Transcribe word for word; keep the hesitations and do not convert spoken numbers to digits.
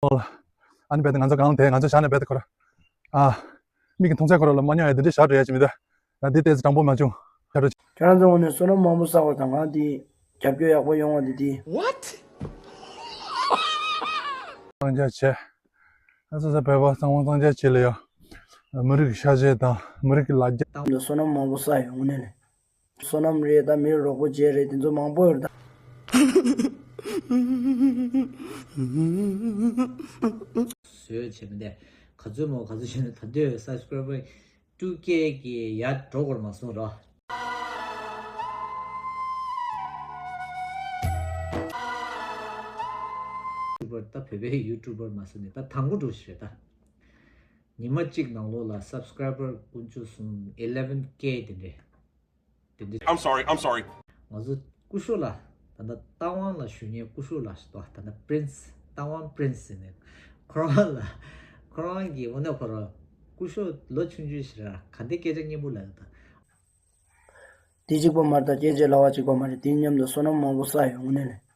ཨ་ནི་རྦད་དེ་ང་ཚོ་གང་དེ་ང་ཚོ་བཞག་ནས་རྦད་དེ་ཁོ་ར། ཨ། མིག་གི་མཐོང་ཚད་ཁོ་ར་ལ་མ་ཉོ་ཡ་དེ་འདྲའི་བཞག་འགྲོ་ཡ་ཅི་མི་འདུག་ད་འདི་ཏོག་ཙམ་དྲང་པོ་མ་བྱུང་། ཁྱོད་རང་ཚོ་ངོ་ནས་བསོད་ནམས་མང་པོ་བསགས་པ་དང་ང་འདི་རྒྱབ་སྐྱོར་ཡག་པོ་ཡོང་བ་འདི་འདི། What? གཙང་སྦྲ་བྱས། ཨ་ཙི་ཙི་བོད་པ་ཚང་མ་གཙང་སྦྲ་བྱེད་ལ་ཡ། མི་རིགས་ཀྱི་ཤ་ཆས་དང་མི་རིགས་ཀྱི་ལ་རྒྱ། བསོད་ནམས་མང་པོ་བསགས་ཡོང་ངོ་ནས་ལས། བསོད་ནམས་རེད་ད་མིར་རོགས་པ་བྱས་རེད་དེ་ཚོ་མང་པོ་ཡོད་ད། བཟོས་བྱས་མི་འདས། ག་ཚོད་མོ་ག་ཚོད་བྱས་ནས་ད་འདོད་subscriber two K གི་ཡར་འགྲོ་དགོས་མ་སོང་ར། YouTuber ད་བོད་པའི་YouTuber མ་སོང་ནས་ད་དང་པོ་འགྲོ་ཞིག་རེད་ད། ཉི་མ་གཅིག་ནང་ལོགས་ལ་subscriber དཀོན་མཆོག་གསུམ eleven K དེ་འདྲས། དེ་འདྲས། I'm sorry, I'm sorry. ང་ཚོ་སྐུ་ཞབས་ལགས། ད་ལྟ་རྟ་དབང་ལ་བཞུགས་མཁན་སྐུ་ཞབས་ལགས་ཤིག་འདུག་ད་ལྟ་Prince རྟ་དབང་Prince ཟེར་ནས། ཁོ་རང་ལ་ཁོ་རང་གི་འོ་ན་ཁོ་རང་སྐུ་ཞབས་ལོ་ཆུང་ཆུང་ཞིག་ར་ག་འདྲ་སྐད་ཆ་སྙན་པོ་ལབ་ཡོད་ད། དེ་གཅིག་པོ་མ་རེད་ད་སྐད་ཆ་ལབ་པ་གཅིག་པོ་མ་རེད་དེ་མཉམ་དུ་བསོད་ནམས་མང་པོ་བསགས་ཡོང་ངོ་ནས་ལས།